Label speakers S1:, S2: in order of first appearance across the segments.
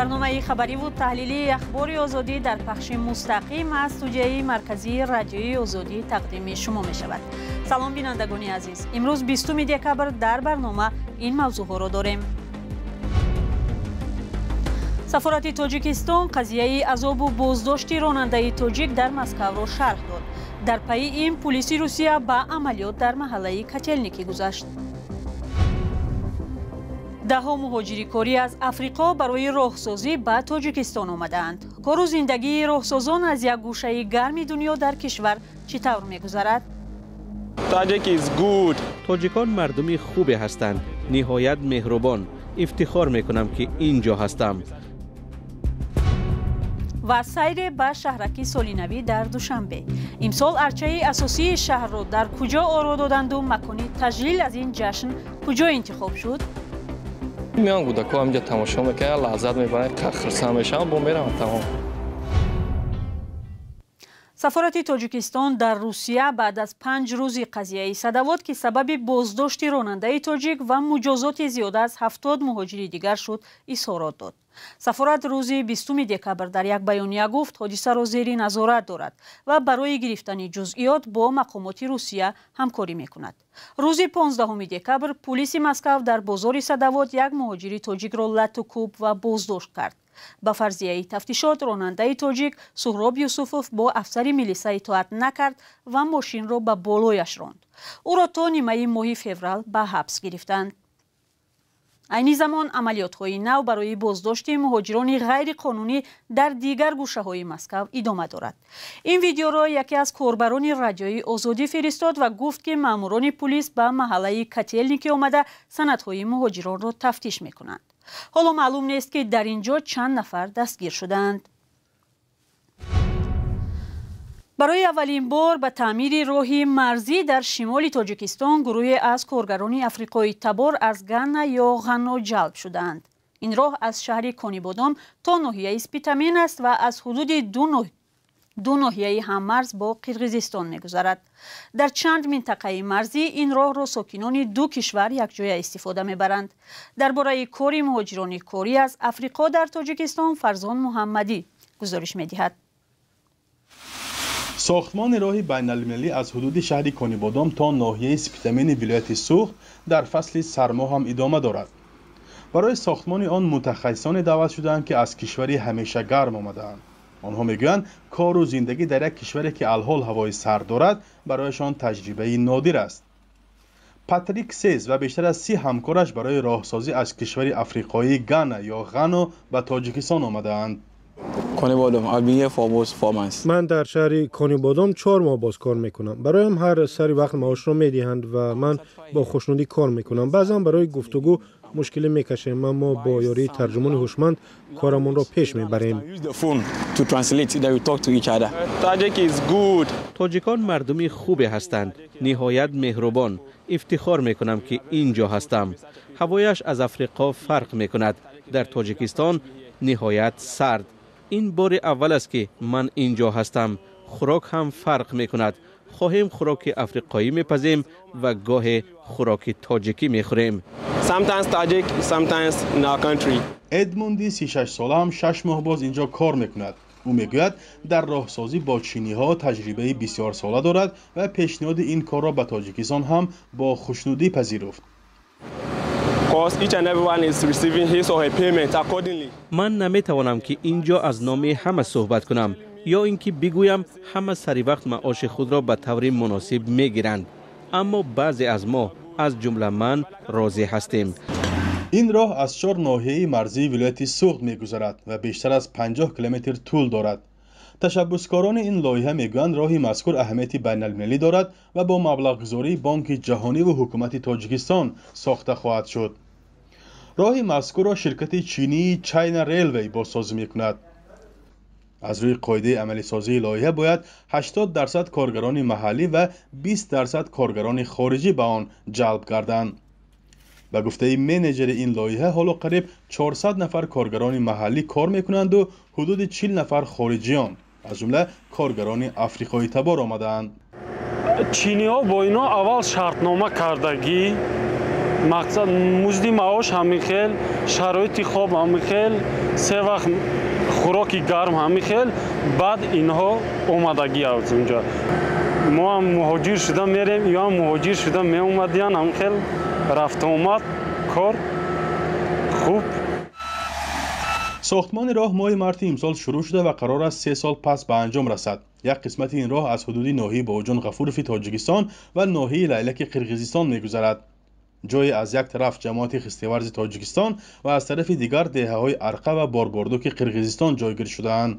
S1: Барномаи хабариву таҳлилии Ахбори Озодӣ дар пахши мустақим аз студияи марказии Радиои Озодӣ тақдими шумо мешавад. Салом, бинандагони азиз. Имрӯз 20 декабр дар барнома ин мавзӯъҳоро дорем. Сафорати Тоҷикистон қазияи азобу боздошти ронандаи тоҷик дар Москавро шарҳ дод. Дар пайи ин пулиси Русия ба амалиёт дар маҳаллаи Котелники гузашт. Даҳҳо муҳоҷири корӣ аз Африқо барои роҳсозӣ ба Тоҷикистон омадаанд. Кору зиндагии роҳсозон аз як гӯшаи гарми дунё дар кишвар чӣ тавр мегузарад?
S2: Тоҷикон мардуми хубе ҳастанд, ниҳоят меҳрубон. Ифтихор мекунам, ки ин ҷо ҳастам.
S1: Ва сайре ба шаҳраки Солинавӣ дар Душанбе. Имсол арчаи асосии шаҳрро дар куҷо оро доданду макони таҷлил аз ин ҷашн куҷо интихоб шуд?
S3: Меоянд кӯдакҳо, ҳаминҷа тамошо мекунанд, лаззат мебаранд, хурсанд мешаванд, бо мераванд, тамом.
S1: Сафорати Тоҷикистон дар Русия баъд аз 5 рӯзи қазияи Садавод, ки сабаби боздошти ронандаи тоҷик ва муҷозоти зиёда аз 70 муҳоҷири дигар шуд, изҳорот дод. Сафорат рӯзи 20 декабр дар як баёния гуфт, ҳодисаро зери назорат дорад ва барои гирифтани ҷузъиёт бо мақомоти Русия ҳамкорӣ мекунад. Рӯзи 15 декабр пулиси Москав дар бозори Садавод як муҳоҷири тоҷикро лату кӯб ва боздошт кард. Ба фарзияи тафтишот, ронандаи тоҷик Суҳроб Юсуфов бо афсари милиса итоат накард ва мошинро ба болояш ронд. Ӯро то нимаи моҳи феврал ба ҳабс гирифтанд. Айни замон амалиётҳои нав барои боздошти муҳоҷирони ғайриқонунӣ дар дигар гӯшаҳои Москав идома дорад. Ин видеоро яке аз корбарони Радиои Озодӣ фиристод ва гуфт, ки маъмурони пулис ба маҳаллаи Котелники омада санадҳои муҳоҷиронро тафтиш мекунанд. Ҳоло маълум нест, ки дар ин ҷо чанд нафар дастгир шудаанд. Барои аввалин бор ба таъмири роҳи марзӣ дар шимоли Тоҷикистон гурӯҳе аз коргарони африқои табор аз Гана ё Ғано ҷалб шудаанд. Ин роҳ аз шаҳри Конибодом то ноҳияи Спитамен аст ва аз ҳудуди ду ноҳияи ҳаммарз бо Қирғизистон мегузарад. Дар чанд минтақаи марзӣ ин роҳро сокинони ду кишвар якҷоя истифода мебаранд. Дар бораи кори муҳоҷирони корӣ аз Африқо дар Тоҷикистон Фарзон Муҳаммадӣ гузориш медиҳад.
S4: Сохтмони роҳи байналмилалӣ аз ҳудуди шаҳри Конибодом то ноҳияи Спитамени вилояти Суғд дар фасли сармо ҳам идома дорад. Барои сохтмони он мутахассисоне даъват шудаанд, ки аз кишвари ҳамеша гарм омадаанд. Онҳо мегӯянд, кору зиндагӣ дар як кишваре, ки алҳол ҳавои сард дорад, барояшон таҷрибаи нодир аст. Патрик Сез ва бештар аз 30 ҳамкораш барои роҳсозӣ аз кишвари африқоии Гана ё Ғано ба Тоҷикистон омадаанд.
S5: Ман дар шаҳри Конибодом 4 моҳ боз кор мекунам. Бароям ҳар сари вақт маошро медиҳанд ва ман бо хушнудӣ кор мекунам. Баъзан барои гуфтугӯ мушкилӣ мекашем, аммо бо ёрии тарҷумони ҳушманд корамонро пеш мебарем.
S2: Тоҷикон мардуми хубе ҳастанд, ниҳоят меҳрубон. Ифтихор мекунам, ки ин ҷо ҳастам. Ҳавояш аз Африқо фарқ мекунад. Дар Тоҷикистон ниҳоят сард. Ин бори аввал аст, ки ман ин ҷо ҳастам. Хӯрок ҳам фарқ мекунад. Хоҳем хӯроки африқоӣ мепазем ва гоҳе хӯроки тоҷикӣ мехӯрем.
S4: Эдмунди 36сола ҳам 6 моҳ боз инҷо кор мекунад. Ӯ мегӯяд, дар роҳсозӣ бо чиниҳо таҷрибаи бисёрсола дорад ва пешниҳоди ин корро ба Тоҷикистон ҳам бо хушнудӣ пазируфт.
S2: Ман наметавонам, ки ин ҷо аз номи ҳама суҳбат кунам ё ин ки бигӯям ҳама сари вақт маоши худро ба таври муносиб мегиранд, аммо баъзе аз мо, аз ҷумла ман, розӣ ҳастем.
S4: Ин роҳ аз 4 ноҳияи марзии вилояти Суғд мегузарад ва бештар аз 50 километр тӯл дорад. Ташаббускорони ин лоиҳа мегӯянд, роҳи мазкур аҳамияти байналмилалӣ дорад ва бо маблағгузории Бонки Ҷаҳонӣ ва ҳукумати Тоҷикистон сохта хоҳад шуд. Роҳи мазкурро ширкати чинии China Railway бозсозӣ мекунад. Аз рӯи қоидаи амалисозии лоиҳа бояд 80% коргарони маҳаллӣ ва 20% коргарони хориҷӣ ба он ҷалб гарданд. Ба гуфтаи менеҷери ин лоиҳа, ҳоло қариб 400 нафар коргарони маҳаллӣ кор мекунанду ҳудуди 40 нафар хориҷиён, аз ҷумла коргарони африқоитабор омадаанд.
S6: Чиниҳо бо ино аввал шартнома кардагӣ, Мақсад музди маош ҳамин хел, шароити хоб ҳамин хел, се вақт хӯроки гарм ҳамин хел, баъд инҳо омадагӣ аз унҷо. Мо ҳам муҳоҷир шуда мерем, ё ҳам муҳоҷир шуда меомадиян, ҳамин хел рафтуомад, кор хуб.
S4: Сохтмони роҳ моҳи марти имсол шурӯъ шуда ва қарор аст 3 сол пас ба анҷом расад. Як қисмати ин роҳ аз ҳудуди ноҳияи Бобоҷон Ғафурови Тоҷикистон ва ноҳияи Лайлаки Қирғизистон мегузарад. Ҷое аз як тараф ҷамоати Хистеварзи Тоҷикистон ва аз тарафи дигар деҳаҳои Арқа ва Борбордуки Қирғизистон ҷойгир шудаанд.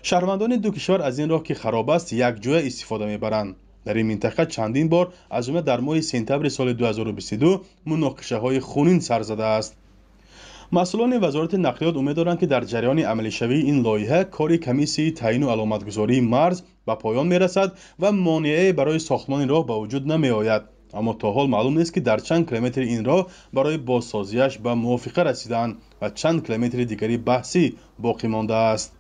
S4: Шаҳрвандони ду кишвар аз ин роҳ, ки хароб аст, якҷоя истифода мебаранд. Дар ин минтақа чандин бор, аз ҷумла дар моҳи сентябри соли 2022, муноқишаҳои хунин сар задааст. Масъулони вазорати нақлиёт умед доранд, ки дар ҷараёни амалишавии ин лоиҳа кори комиссияи таъину аломатгузории марз ба поён мерасад ва монеае барои сохтмони роҳ ба вуҷуд намеояд. Аммо то ҳол маълум нест, ки дар чанд километри ин роҳ барои бозсозиаш ба мувофиқа расидаанд ва чанд километри дигари баҳсӣ боқӣ мондааст.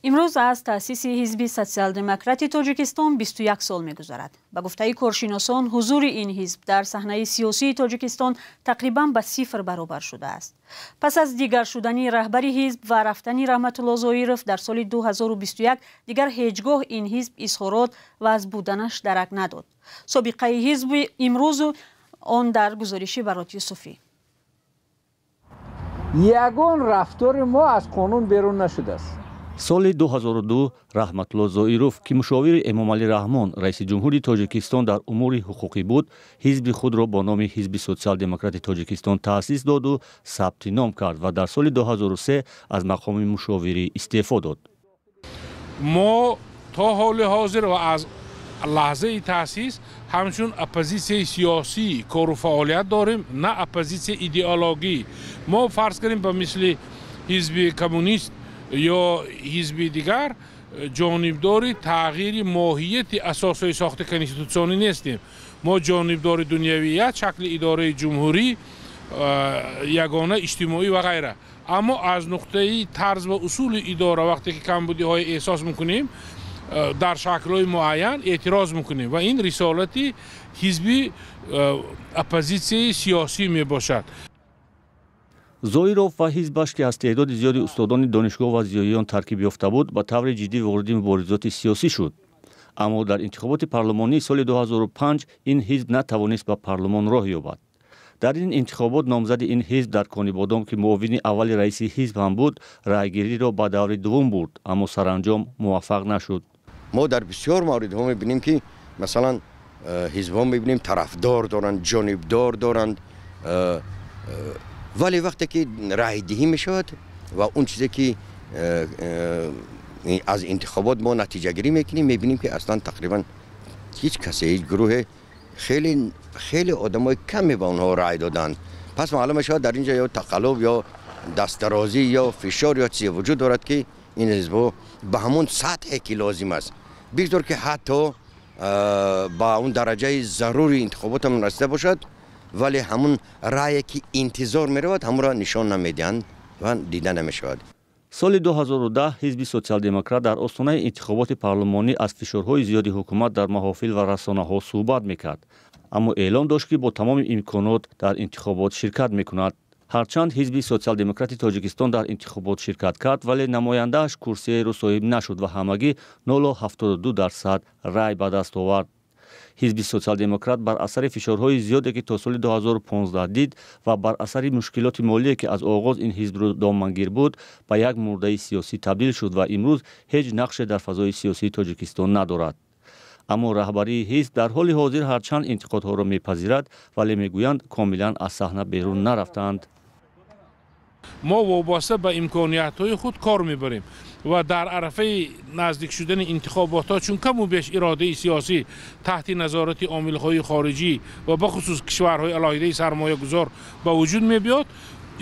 S1: Имрӯз аз таъсиси ҳизби Социал-демократи Тоҷикистон 21 сол мегузарад. Ба гуфтаи коршиносон, ҳузури ин ҳизб дар саҳнаи сиёсии Тоҷикистон тақрибан ба сифр баробар шудааст. Пас аз дигар шудани раҳбари ҳизб ва рафтани Раҳматулло Зоиров дар соли 2021 дигар ҳеҷ гоҳ ин ҳизб изҳорот ва аз буданаш дарак надод. Собиқаи ҳизби имрӯзу он дар гузориши Барот Юсуфӣ.
S7: Ягон рафтори мо аз қонун берун нашудааст.
S8: Соли 2002 Раҳматулло Зоиров, ки мушовири Эмомалӣ Раҳмон, раиси ҷумҳури Тоҷикистон дар умури ҳуқуқӣ буд, ҳизби худро бо номи Ҳизби Социал-демократи Тоҷикистон таъсис доду сабти ном кард ва дар соли 2003 аз мақоми мушовирӣ истеъфо дод.
S9: Мо то ҳоли ҳозир ва аз лаҳзаи таъсис ҳамчун оппозитсияи сиёсӣ кору фаъолият дорем, на оппозитсияи идеологӣ. Мо фарз кунем ба мисли ҳизби коммунист ё ҳизби дигар ҷонибдори тағйири моҳияти асосҳои сохти конститутсионӣ нестем. Мо ҷонибдори дунявият, шакли идораи ҷумҳурӣ, ягона иҷтимоӣ ва ғайра. Аммо аз нуқтаи тарз ва усули идора вақте ки камбудиҳои эҳсос мекунем, дар шаклҳои муайян эътироз мекунем ва ин рисолати ҳизби оппозитсияи сиёсӣ мебошад.
S8: Зоиров ва ҳизбаш, ки аз теъдоди зиёди устодони донишгоҳ ва зиёиён таркиб ёфта буд, ба таври ҷиддӣ вориди муборизоти сиёсӣ шуд. Аммо дар интихоботи парлумонии соли 2005 ин ҳизб натавонист ба парлумон роҳ ёбад. Дар ин интихобот номзади ин ҳизб дар Конибодом, ки муовини аввали раиси ҳизб ҳам буд, раъйгириро ба даври дуввум бурд, аммо саранҷом муваффақ нашуд.
S10: Мо дар бисёр мавридҳо мебинем, ки масалан ҳизбҳо мебинем тарафдор доранд, ҷонибдор доранд, вале вақте ки раъйдиҳӣ мешавад ва он чизе ки аз интихобот мо натиҷагирӣ мекунем, мебинем ки аслан тақрибан ҳеҷ касе, ҳеҷ гурӯҳе, хеле хеле одамои каме ба онҳо раъй доданд. Пас маълум мешавад дар инҷо ё тақаллуб, ё дастдарозӣ, ё фишор, ё чизе вуҷуд дорад, ки ин ҳизбҳо ба ҳамон сатҳе ки лозим аст, бигзор ки ҳатто ба он дараҷаи зарури интихоботам расида бошад, вале ҳамун раъе ки интизор меравад, ҳамонро нишон намедиҳанд ва дида намешавад.
S8: Соли 2010 ҳизби Социал-демократ дар остонаи интихоботи парлумонӣ аз фишорҳои зиёди ҳукумат дар маҳофил ва расонаҳо суҳбат мекард, аммо эълон дошт, ки бо тамоми имконот дар интихобот ширкат мекунад. Ҳарчанд ҳизби Социал-демократи Тоҷикистон дар интихобот ширкат кард, вале намояндааш курсиеро соҳиб нашуд ва ҳамагӣ 0,72% рай ба даст овард. Ҳизби Социал-демократ бар асари фишорҳои зиёде, ки то соли 2015 дид ва бар асари мушкилоти молие, ки аз оғоз ин ҳизбро домангир буд, ба як мурдаи сиёсӣ табдил шуд ва имрӯз ҳеҷ нақше дар фазои сиёсии Тоҷикистон надорад. Аммо раҳбарии ҳизб дар ҳоли ҳозир ҳарчанд интиқодҳоро мепазирад, вале мегӯянд комилан аз саҳна берун нарафтаанд.
S9: Мо вобаста ба имкониятҳои худ кор мебарем ва дар арафаи наздик шудани интихоботҳо, чун каму беш иродаи сиёсӣ таҳти назорати омилҳои хориҷӣ ва бахусус кишварҳои алоҳидаи сармоягузор ба вуҷуд мебиёд,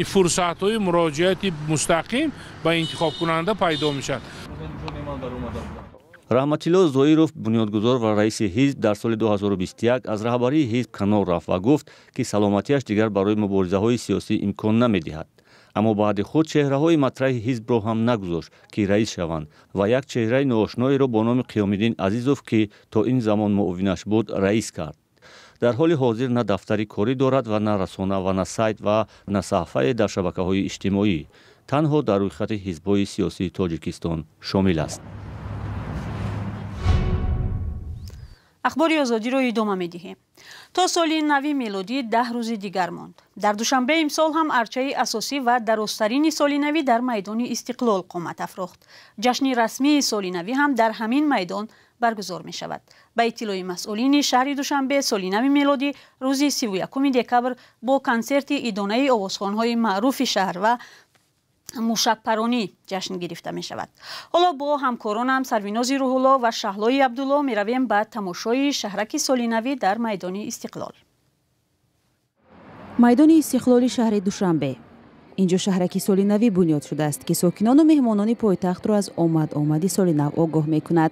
S9: Фурсатҳои муроҷиати мустақим ба интихобкунанда пайдо мешавад.
S8: Раҳматилло Зоиров, бунёдгузор ва раиси ҳизб, дар соли 2021 аз раҳбарии ҳизб канор рафт ва гуфт, ки саломатиаш дигар барои муборизаҳои сиёсӣ имкон намедиҳад. Аммо баъди худ чеҳраҳои матраҳи ҳизбро ҳам нагузошт, ки раис шаванд ва як чеҳраи ноошноеро бо номи Қиёмиддин Азизов, ки то ин замон муовинаш буд, раис кард. Дар ҳоли ҳозир на дафтари корӣ дорад ва на расона ва на сайт ва на саҳфае дар шабакаҳои иҷтимоӣ. Танҳо дар рӯйхати ҳизбҳои сиёсии Тоҷикистон шомил аст.
S1: Ахбори Озодиро идома медиҳем. То соли нави мелодӣ 10 рӯзи дигар монд. Дар Душанбе имсол ҳам арчаи асосӣ ва дарозтарини соли навӣ дар майдони Истиқлол қомат афрохт. Ҷашни расмии соли навӣ ҳам дар ҳамин майдон баргузор мешавад. Ба иттилои масъулини шаҳри Душанбе, соли нави мелодӣ рӯзи 31 декабр бо консерти идонаи овозхонҳои маъруфи шаҳр ва мушакпаронӣ ҷашн гирифта мешавад. Ҳоло бо ҳамкоронам Сарвинози Рӯҳулло ва Шаҳлои Абдулло меравем ба тамошои шаҳраки солинавӣ дар майдони Истиқлол.
S11: Майдони Истиқлоли шаҳри Душанбе. Инҷо шаҳраки солинавӣ бунёд шудааст, ки сокинону меҳмонони пойтахтро аз омад-омади соли нав огоҳ мекунад.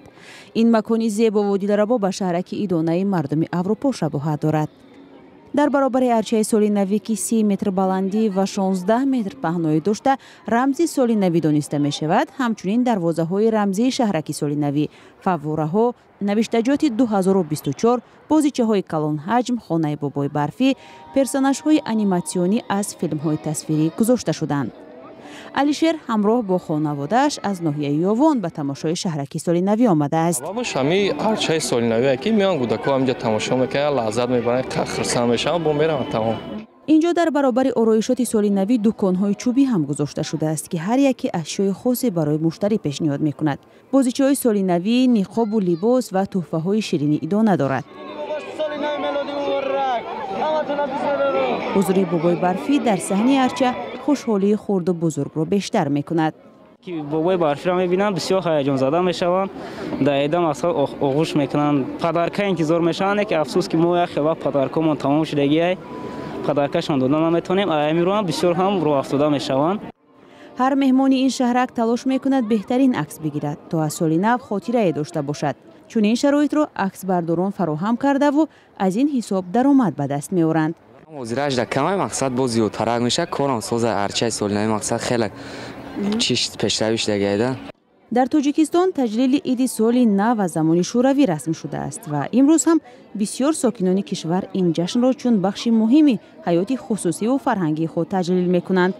S11: Ин макони зебову дилрабо ба шаҳраки идонаи мардуми Аврупо шабоҳат дорад. Дар баробари арчаи соли навӣ, ки 30 метр баландӣ ва 16 метр паҳноӣ дошта, рамзи соли навӣ дониста мешавад, ҳамчунин дарвозаҳои рамзии шаҳраки соли навӣ, фаввораҳо, навиштаҷоти 2024, бозичаҳои калонҳаҷм, хонаи бобои барфӣ, персонажҳои аниматсионӣ аз филмҳои тасвирӣ гузошта шуданд. Алишер ҳамроҳ бо хонаводааш аз ноҳияи Ёвон ба тамошои шаҳраки солинавӣ омадааст.
S3: Сабабаш ҳамин арчаи солинавие, ки меоянд кӯдакҳо ҳаминҷо тамошо мекунанд, лаззат мебаранд, хурсанд мешаванд, бо мераванд тамом.
S11: Инҷо дар баробари ороишоти солинавӣ дуконҳои чӯбӣ ҳам гузошта шудааст, ки ҳар яке ашёи хосе барои муштарӣ пешниҳод мекунад. Бозичаҳои солинавӣ, ниқобу либос ва тӯҳфаҳои ширини идона дорад. Ҳузури бобои барфӣ дар саҳни арча хушҳолии хурду бузургро бештар мекунад.
S12: Бобои барфиро мебинанд, бисёр ҳаяҷонзада мешаванд, дар эда мақсад оғӯш мекунанд, падарка интизор мешаванд, ки афсӯс ки мо як хел вақт падаркомон тамом шудагиай, падаркашон дода наметавонем, аями ро ҳам бисёр ҳам роҳафтода мешаванд.
S11: Ҳар меҳмони ин шаҳрак талош мекунад беҳтарин акс бигирад, то аз соли нав хотирае дошта бошад. Чунин шароитро аксбардорон фароҳам кардаву аз ин ҳисоб даромад ба даст меоранд.
S13: Ҳозираш дар камай мақсад боз зиёдтарак мешавад, корам соза арчаи солинави мақсад хеле чиш пешравӣ шудагиайда.
S11: Дар Тоҷикистон таҷлили иди соли нав аз замони Шӯравӣ расм шудааст ва имрӯз ҳам бисёр сокинони кишвар ин ҷашнро чун бахши муҳими ҳаёти хусусиву фарҳангии худ таҷлил мекунанд.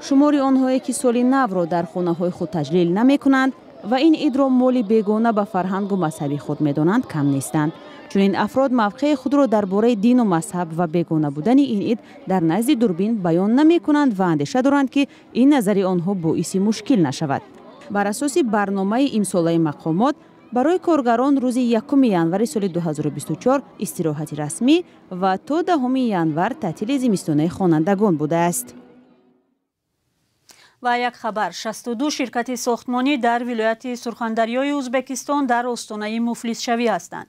S11: Шумори онҳое, ки соли навро дар хонаҳои худ таҷлил намекунанд ва ин идро моли бегона ба фарҳангу мазҳаби худ медонанд, кам нестанд. Чунин афрод мавқеи худро дар бораи дину мазҳаб ва бегона будани ин ид дар назди дурбин баён намекунанд ва андеша доранд, ки ин назари онҳо боиси мушкил нашавад. Бар асоси барномаи имсолаи мақомот, барои коргарон рӯзи 1 январи соли 2024 истироҳати расмӣ ва то 10 январ таътили зимистонаи хонандагон будааст.
S1: Ва як хабар: 62 ширкати сохтмонӣ дар вилояти Сурхандарёи Ӯзбекистон дар остонаи муфлисшавӣ ҳастанд.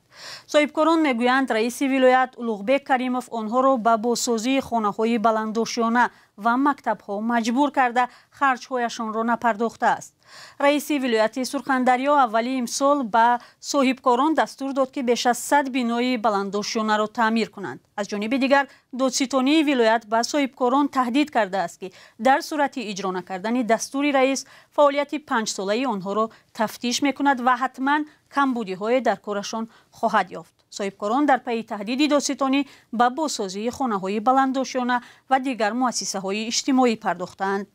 S1: Соҳибкорон мегӯянд, раиси вилоят Улуғбек Каримов онҳоро ба бозсозии хонаҳои баландошёна ва мактабҳо маҷбур карда, харҷҳояшонро напардохтааст. Раиси вилояти Сурхандарё аввали имсол ба соҳибкорон дастур дод, ки беш аз 100 бинои баландошёнаро таъмир кунанд. Аз ҷониби дигар, додситонии вилоят ба соҳибкорон таҳдид кардааст, ки дар сурати иҷро накардани дастури раис фаъолияти 5-солаи онҳоро тафтиш мекунад ва ҳатман камбудиҳое дар корашон хоҳад ёфт. Соҳибкорон дар пайи таҳдиди додситонӣ ба бозсозии хонаҳои баландошёна ва дигар муассисаҳои иҷтимоӣ пардохтаанд.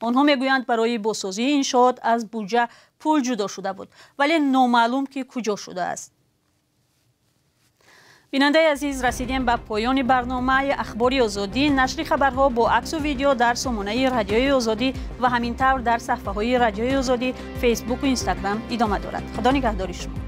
S1: Онҳо мегӯянд, барои бозсозии иншоот аз буҷа пул ҷудо шуда буд, вале номаълум ки куҷо шудааст. Бинандаи азиз, расидем ба поёни барномаи Ахбори Озодӣ. Нашри хабарҳо бо аксу видео дар сомонаи Радиои Озодӣ ва ҳамин тавр дар саҳфаҳои Радиои Озодӣ, Фейсбуку Инстаграм идома дорад. Худо нигаҳдори шумо.